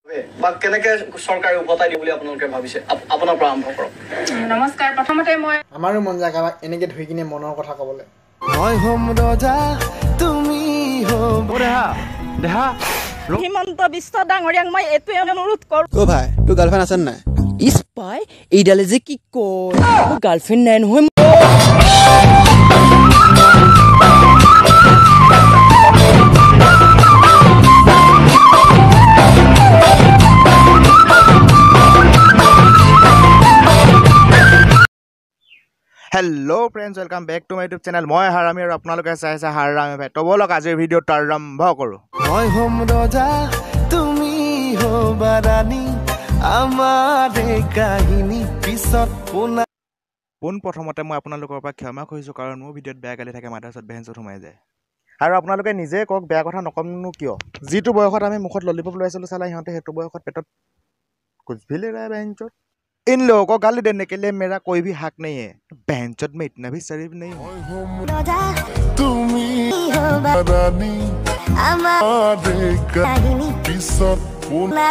বা কেনেকৈ চৰকাৰে উভতাই দিব বুলি আপোনালোকে ভাবিছে? আপোনাৰ পৰা আৰম্ভ কৰক। নমস্কাৰ, প্ৰথমতে মই আমাৰো মন যায় কাৰোবাক এনেকৈ ধৰি কিনে মনৰ কথা ক'বলৈ। মই হ'ম ৰজা, তুমি হ'ব দেহা। দেহা, হিমন্ত বিশ্ব ডাঙৰীয়াক মই এইটোৱে অনুৰোধ কৰোঁ। অ' ভাই, তোৰ গাৰ্লফ্ৰেণ্ড আছে নাই? ইচ পাই, এইডালে যে কি কয়, মোৰ গাৰ্লফ্ৰেণ্ড নাই নহয়। Hello' friends, welcome back to my YouTube channel. মই হাৰামি আৰু আপোনালোকে চাই আছে হাৰামি ভাই। তো ব'লক আজিৰ ভিডিঅ'টো আৰম্ভ কৰোঁ। মই হ'ম ৰজা, তুমি হ'বা ৰাণী, আমাৰে কাহিনী পিছত শুনা। পোনপ্ৰথমতে মই আপোনালোকৰ পৰা ক্ষমা খুজিছোঁ, কাৰণ মোৰ ভিডিঅ'ত বেয়া গালি থাকে, মাথাৰ ওচৰত বেঞ্চত সোমাই যায়। আৰু আপোনালোকে নিজে কওক, বেয়া কথা নকমনো কিয়? যিটো বয়সত আমি মুখত ললিপপ লৈ আছিলোঁ চালা, সিহঁতে সেইটো বয়সত পেটত কুছ ভি লে ৰহা হে বেঞ্চত। इन लोगों को गाली देने के लिए मेरा कोई भी हक नहीं है। बेंचत में इतना भी शरीफ नहीं हूँ। তুমি ৰাণী, আমাৰে কাহিনী পিছত শুনা।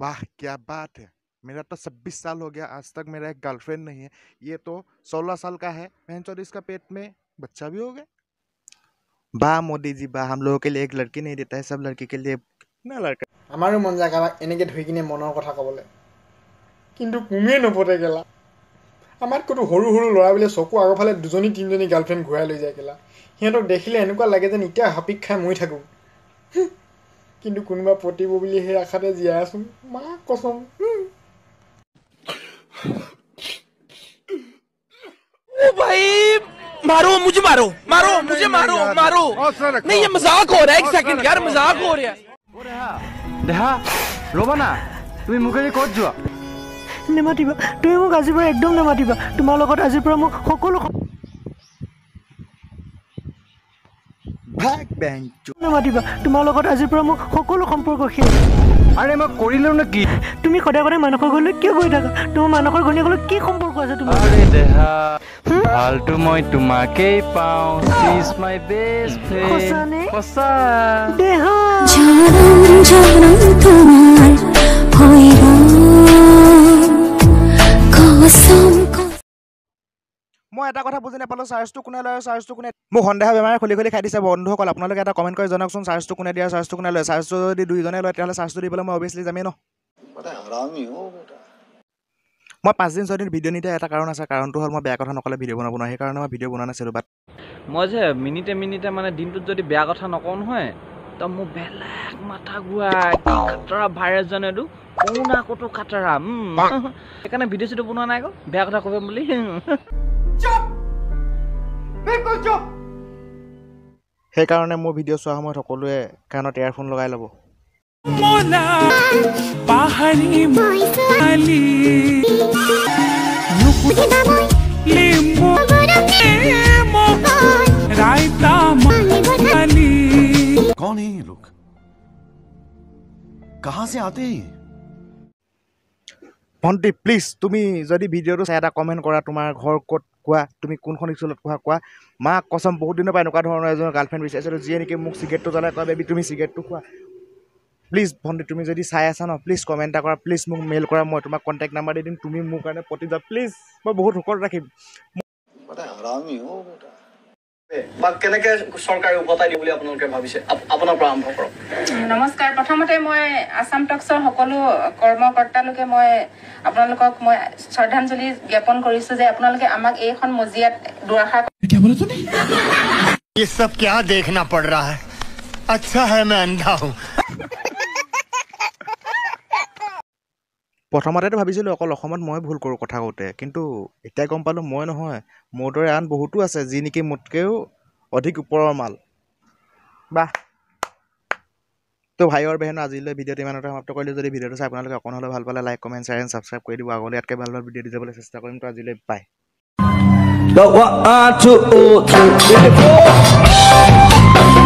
वाह क्या बात है, मेरा तो 26 साल हो गया, आज तक मेरा एक गर्लफ्रेंड नहीं है। ये तो 16 साल का है बहनचोद, इसका पेट में बच्चा भी हो गया। वाह मोदी जी वाह, हम लोगों के लिए एक लड़की नहीं देता है, सब लड़की के लिए कितना लड़का। আমাৰো মন যায় কাৰোবাক এনেকৈ ধৰি কিনে মনৰ কথা ক'বলৈ, কিন্তু কোনোৱে নপতে কেলা। আমাতকৈতো সৰু সৰু ল'ৰাবিলাক চকু আগৰফালে দুজনী তিনিজনী গাৰ্লফ্ৰেণ্ড ঘূৰাই লৈ যায় কেলা। সিহঁতক দেখিলে এনেকুৱা লাগে যেন এতিয়া হাপিক খাই মৰি থাকোঁ, কিন্তু কোনোবা পতিব বুলি সেই আশাতে জীয়াই আছোঁ। মা কচম। मारो मुझे, मारो मारो मुझे, मारो मारो, नहीं ये मजाक हो रहा है, एक सेकंड यार, मजाक हो रहा है। দেহা, দেহা, ৰ'বা না, তুমি মোক এৰি ক'ত যোৱা? নেমাতিবা তুমি মোক আজিৰ পৰা, একদম নেমাতিবা। তোমাৰ লগত আজিৰ পৰা মোক সকলো ভাগ বেঞ্চো। নেমাতিবা, তোমাৰ লগত আজিৰ পৰা মোক সকলো সম্পৰ্ক শেষ। আৰে মই কৰিলো নে কি? তুমি সদায় সদায় মানসৰ ঘৰলৈ কিয় গৈ থাকা? তোমাৰ মানসৰ ঘৈণীয়েকৰ কি সম্পৰ্ক আছে তোমাৰ? আৰে দেহা, ভালটো মই তোমাকেই পাওঁ। She is my best friend. সঁচানে? সঁচা। দেহা, জনম জনম তোমাৰ হৈ কসম। মই এটা কথা বুজি নাপালোঁ, চাৰ্জটো কোনে লয় আৰু চাৰ্জটো কোনে? মোক সন্দেহ বেমাৰে খুলি খুলি খাই দিছে। বন্ধুসকল, আপোনালোকে এটা কমেণ্ট কৰি জনাওকচোন, চাৰ্জটো কোনে দিয়ে আৰু চাৰ্জটো কোনে লয়? চাৰ্জটো যদি দুইজনে লয়, তেতিয়াহ'লে চাৰ্জটো দিবলৈ মই অভিয়াছলি যামেই ন। মই 5 দিন 6 দিন ভিডিঅ' নিদিয়া এটা কাৰণ আছে। কাৰণটো হ'ল মই বেয়া কথা নক'লে ভিডিঅ' বনাব নোৱাৰোঁ, সেইকাৰণে মই ভিডিঅ' বনোৱা নাছিলোঁ। বাট মই যে মিনিটে মিনিটে মানে দিনটোত যদি বেয়া কথা নকওঁ নহয়, তো মোৰ বেলেগ মাথা ঘূৰাই। কি খাতৰা ভাইৰাছ জানো এইটো, কৰোণা ক'তো খাতৰা। সেইকাৰণে ভিডিঅ' চিডিঅ' বনোৱা নাই আকৌ, বেয়া কথা ক'ব বুলি। সেইকাৰণে মোৰ ভিডিঅ' চোৱাৰ সময়ত সকলোৱে কাণত এয়াৰফোন লগাই ল'ব। कौन है ये लोग, कहाँ से आते हैं ये? ভণ্টি প্লিজ, তুমি যদি ভিডিঅ'টো চাই এটা কমেণ্ট কৰা, তোমাৰ ঘৰ ক'ত কোৱা, তুমি কোনখন স্কুলত পঢ়া কোৱা। মা কচম, বহুত দিনৰ পৰা এনেকুৱা ধৰণৰ এজন গাৰ্লফ্ৰেণ্ড বিচাৰিছিলোঁ, যিয়ে নেকি মোক চিগাৰেটটো জ্বলাই কয়, বেবী তুমি চিগাৰেটটো খোৱা। প্লিজ ভণ্টি, তুমি যদি চাই আছা ন, প্লিজ কমেণ্ট এটা কৰা, প্লিজ মোক মেইল কৰা, মই তোমাক কণ্টেক্ট নাম্বাৰ দি দিম। তুমি মোৰ কাৰণে পতি যোৱা প্লিজ, মই বহুত সুখত ৰাখিম। বা কেনেকৈ চৰকাৰে উভতাই দিব বুলি আপোনালোকে ভাবিছে? আপোনাৰ পৰা আৰম্ভ কৰক। নমস্কাৰ, প্ৰথমতে মই আছাম টক্সৰ সকলো কৰ্মকৰ্তালোকে মই আপোনালোকক মই শ্ৰদ্ধাঞ্জলি জ্ঞাপন কৰিছোঁ যে আপোনালোকে আমাক এইখন মজিয়াত দুআষাৰ ये सब क्या देखना पड़ रहा है? अच्छा है मैं अंधा हूँ। প্ৰথমতেতো ভাবিছিলোঁ অকল অসমত মই ভুল কৰোঁ কথা কওঁতে, কিন্তু এতিয়া গম পালোঁ মই নহয়, মোৰ দৰে আন বহুতো আছে যি নেকি মোতকৈও অধিক ওপৰৰ মাল। বাহ। তো ভাই আৰু বেহেন, আজিলৈ ভিডিঅ'টো ইমানতে সমাপ্ত কৰিলোঁ। যদি ভিডিঅ'টো চাই আপোনালোকে অকণ হ'লেও ভাল পালে, like, comment, share and subscribe কৰি দিব। আগলৈ ইয়াতকৈ ভাল ভাল ভিডিঅ' দি যাবলৈ চেষ্টা কৰিম। তো আজিলৈ বাই। 1 2 3 4।